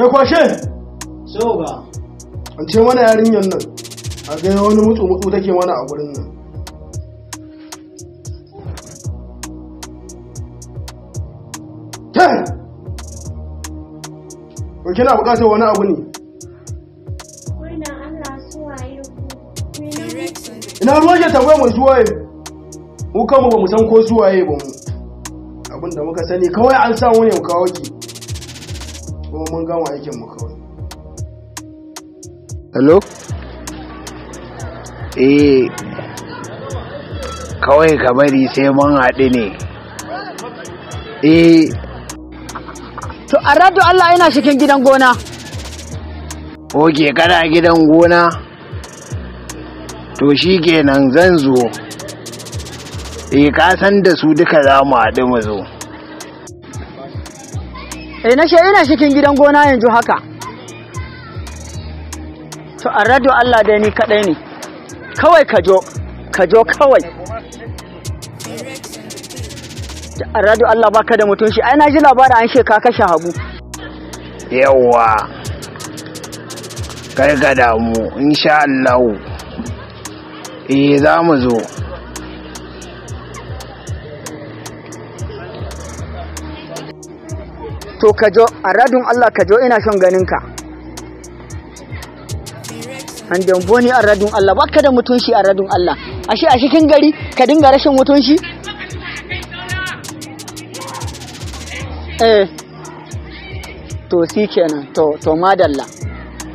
Kai kwashe. So ga. An ce mana yarinyar nan. A ga wani mutsu mutsu take mana a gurin nan. Kai! Ko kina bukatar wani abu ne? Wannan Allah suwaye ku. Ina ruwan ke tambaya mai suwaye? Mu kanmu ba mu san ko suwaye ba mu. Abinda muka sani kawai an samu ne mu kawo ki. Kuma mun gama aikin mu kawai. Hello? Eh, kawai ka bari sai mun haɗu ne. Eh. To a rado Allah ina cikin gidan gona. Oke, kana gidan gona? To shi kenan zan zo. Eh, ka san da su duka za mu haɗu mu zo. Eh, na ina cikin gidan gona yanzu haka. To a rado Allah dai ni kaɗai ne. Kawai ka jo, ka jo kawai. A rado Allah baka da mutunci, ai na ji labarin an she ka kashe Habu. Yawwa. Kar ka damu, insha Allah. Eh, za mu zo. To ka jo, a radun Allah ka jo ina son ganin ka. An dambo ni a radun Allah, baka da mutunci a radun Allah. Ashe a cikin gari ka dinga rashin mutunci? Eh. To si kenan, to madalla.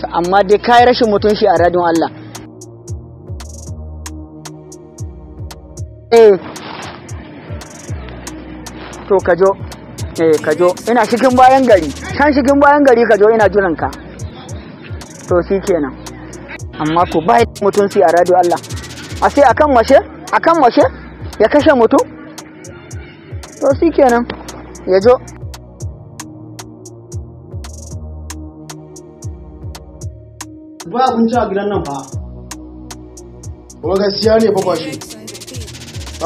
To amma dai kai rashin mutunci a radun Allah. Eh. To ka jo. Eh, ka jo. Ina cikin bayan gari. Can cikin bayan gari ka jo ina jiran ka. To si kenan. Amma ku bai mutunci a radio Allah. A sai akan mashe? Akan mashe? Ya kashe mutum? To si kenan. Ya jo. Ba abinci a gidan nan fa. Kuma gaskiya ne fa kwashe.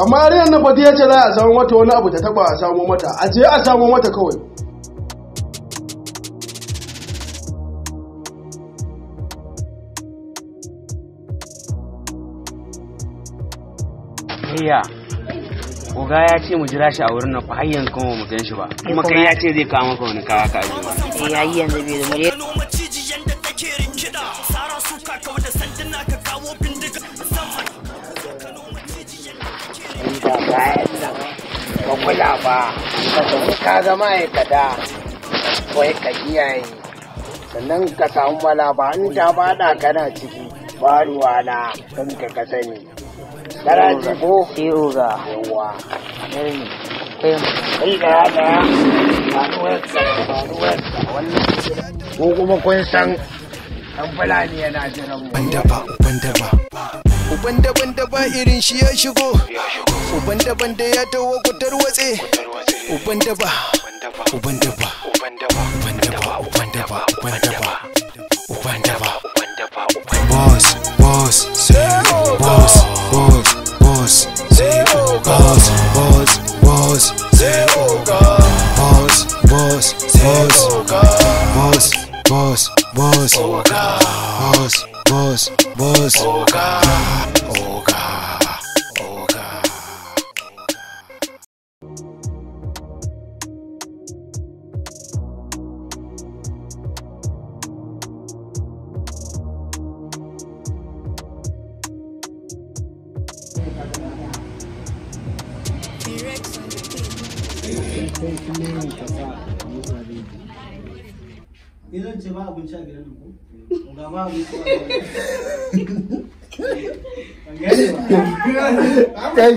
Amma yarinyar nan fa ta yace za a samu mata wani abu ta taba a samu mata. A je a samu mata kawai. Kayya, oga ya ce mu jira shi a wurin nan fa har yanzu kuma mu gan shi ba. Kuma kai ya ce zai kawo maka wani kawa ka aje ba. Eh, har yanzu bai zo mu. Inda kayan nan ka kula ba, ka tafi ka ga ma'aikata, wai ka kiyaye. Sannan ka samu malaba in ta bada kana ciki, ba ruwa na kanka ka sani. Kana ji ko? Sai oga. Yawwa. Kai Kai daya daya, ba ruwanka, ba ruwanka, wannan. Ko kuma kun san ɗan Fulani yana jiran mu. Uban daba, uban daban daba irin shi ya shigo. Uban daban da ya taho ku tarwatse. Uban daba, uban daba, uban daba, uban daba, uban daba, uban daba. Boss, boss, say boss, boss, boss, say boss, boss, boss, say boss, boss, boss, boss, boss, boss, boss, boss, boss, oga, oga, oga. Ni zan ce ba abinci a gidan nan ko? Ga ba abinci a gidan nan. Ban gane ba. Kai.